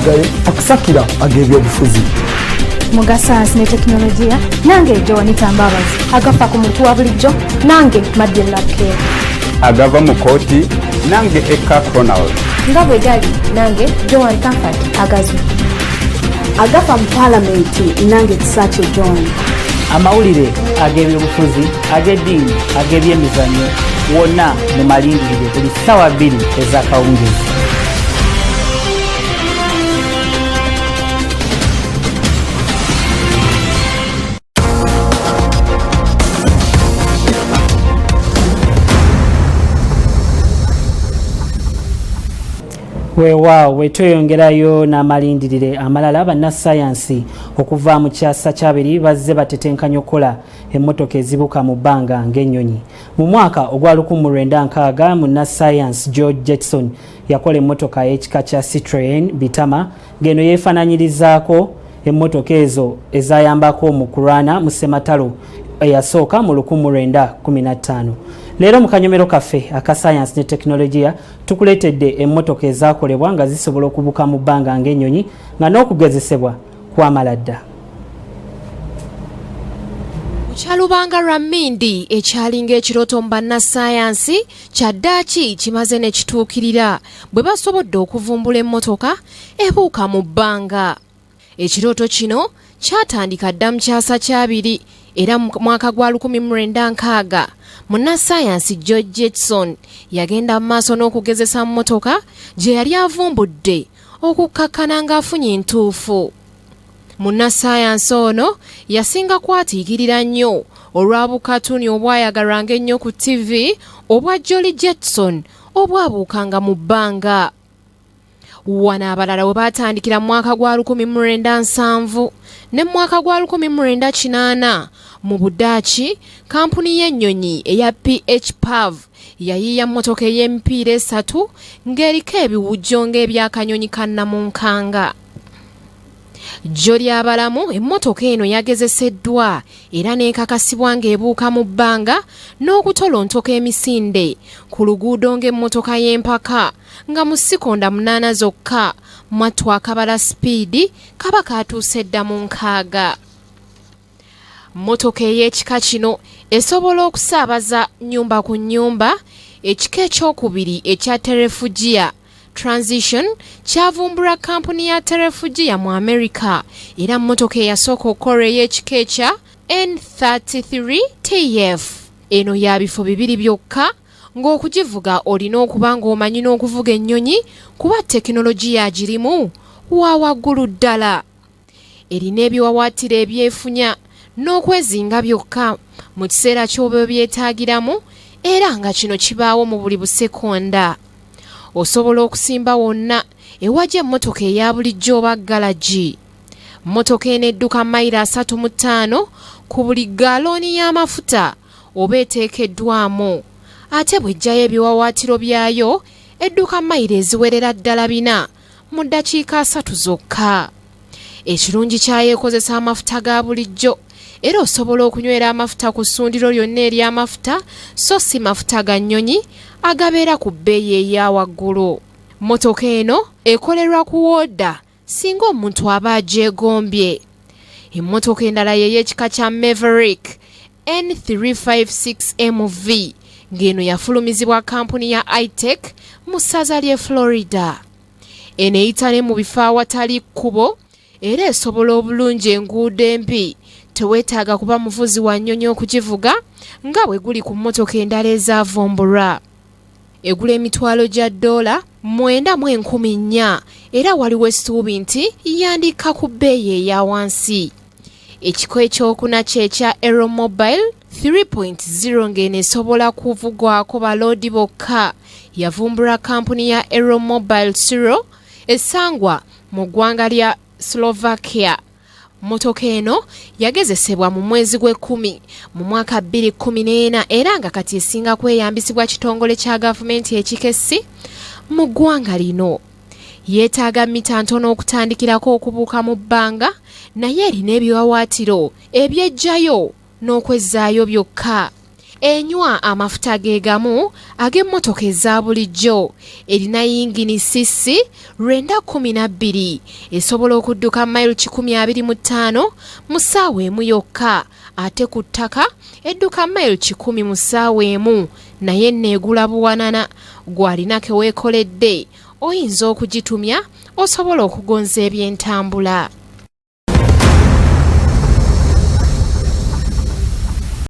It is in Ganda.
Mugaye akusakira ag'ebyobufuzi. Mu ga sayansi ne tekinologiya nange Joanita Mbabazi, agafa ku muntu wa bulijjo nange Madden Lapkeer. Agava mu kooti nange Eka Ronald. Nga bwe gali nange Joan Comfort Agazu. Agafa mu paalamenti nange Kisaakye John. Amawulire ag'ebyobufuzi, ag'eddiini, ag'ebyemizannyo wonna mu malindirire buli ssaawa 2 ez'akawungeezi. Weewaawo, bwe tweyongerayo n'amalindirire amalala, bannasayansi okuva mu kyasa kyabiri bazze batetenkanya okukola emmotoka ezibuka mu bbanga ng'ennyonyi. Mu mwaka ogwa 1960, munnasayansi George Jetson yakola emmotoka ey'ekika kya Citroen Bitama, ng'eno yeefaananyirizaako emmotoka ezo ezayambako mu kulwana mu ssematalo eyasooka mu 1915. Leero mu kanyomero kaffe aka sayansi ne tekinologiya tukuleetedde emmotoka ezaakolebwa nga zisobola okubuka mu bbanga ng'ennyonyi, nga n'okugezesebwa kwamala dda. Kyalubanga lwa mmindi ekyalinga ekirooto mu bannassaayansi kyaddaaki kimaze ne kituukirira bwe basobodde okuvumbula emmotoka ebuuka mu bbanga. Ekirooto kino kyatandika dda mu kyasa kyabiri, era mu mwaka gwa 1960 munnassaayansi George Jetson yagenda mu maaso n'okugezesa mmotoka gye yali avumbudde okukkakkana ng'afunye entuufu. Munnassaayansi ono yasinga kwatiikirira nnyo olwa bukatuni obwayagalwanga ennyo ku TV obwa Jolly Jetson obwabuukanga mu bbanga. Wano abalala we baatandikira mu mwaka gwa 1970 ne mu mwaka gwa 1980 mu Budaaki, kampuni y'ennyonyi eya PH Pav yayiiya mmotoka ey'emipiira esatu ng'eriko ebiwujjo ng'ebyakanyonyi ka nnamunkanga. Jjo ly'abalamu emmotoka eno yagezeseddwa era n'ekakasibwa ng'ebuuka mu bbanga n'okutolontoka emisinde ku luguudo ng'emmotoka y'empaka, nga mu sikonda 8 zokka mwattu akabala sipiidi kaba katuuse dda mu 60. Mmotoka ey'ekika kino esobola okusaabaza nnyumba ku nnyumba. Ekika ekyokubiri ekya Terrafugia Transition kyavumbulwa kampuni ya Terrafugia mu America, era mmotoka eyasooka okukola ey'ekika ekya N33 TF. Eno ya bifo bibiri byokka, ng'okugivuga olina okuba ng'omanyi n'okuvuga ennyonyi, kuba tekinologiya agirimu wa waggulu ddala. Erina ebiwawaatiro ebyefunya n'okwezinga byokka mu kiseera ky'oba obyetaagiramu, era nga kino kibaawo mu buli busekonda. Osobola okusimba wonna ewajja emmotoka eya bulijjo oba galagi. Mmotoka eno edduka mayiro 35 ku buli galooni y'amafuta oba eteekeddwamu, ate bw'eggyayo ebiwawaatiro byayo edduka mayiro eziwerera ddala 4 mu ddakiika 30 zokka. Ekirungi kyayo ekozesa amafuta ga bulijjo, era osobola okunywera amafuta ku ssundiro lyonna ery'amafuta, so si mafuta ga nnyonyi agabeera ku bbeeyi eya waggulu. Mmotoka eno ekolerwa ku wooda singa omuntu aba agyegombye. Emmotoka endala ye y'ekika kya Maverick N356 MV, ng'eno yafulumizibwa kampuni ya iTech mu ssaza ly'e Florida. Eno eyita ne mu bifo awatali kkubo, era esobola obulungi enguudo embi. Teweetaaga kuba muvuzi wa nnyonyi okugivuga nga bwe guli ku mmotoka endala ezaavumbulwa. Egula emitwalo gya ddoola 94,000, era waliwo essuubi nti yandikka ku bbeeyi eya wansi. Ekiko ekyokuna kye kya Aeromobile 3.0, ng'eno esobola kuvugwako baloodi bokka. Yavumbulwa kampuni ya Aeromobile Siro esangwa mu ggwanga lya Slovakia. Mmotoka eno yagezesebwa mu mwezi gw'ekkumi mu mwaka 2014, era nga kati esinga kweyambisibwa kitongole kya gavumenti ekikessi mu ggwanga lino. Yeetaaga mita ntono okutandikirako okubuuka mu bbanga, naye erina ebiwawaatiro ebyeggyayo n'okwezzaayo byokka. Enywa amafuta ge gamu ag'emmotoka eza bulijjo. Erina yingini cc 912. Esobola okudduka mayiro 125 mu ssaawa emu yokka. Ate ku ttaka edduka mayiro 100 mu ssaawa emu. Naye nno egula buwanana. Ggwe alina ke weekoledde oyinza okugitumya osobola okugonza ebyentambula.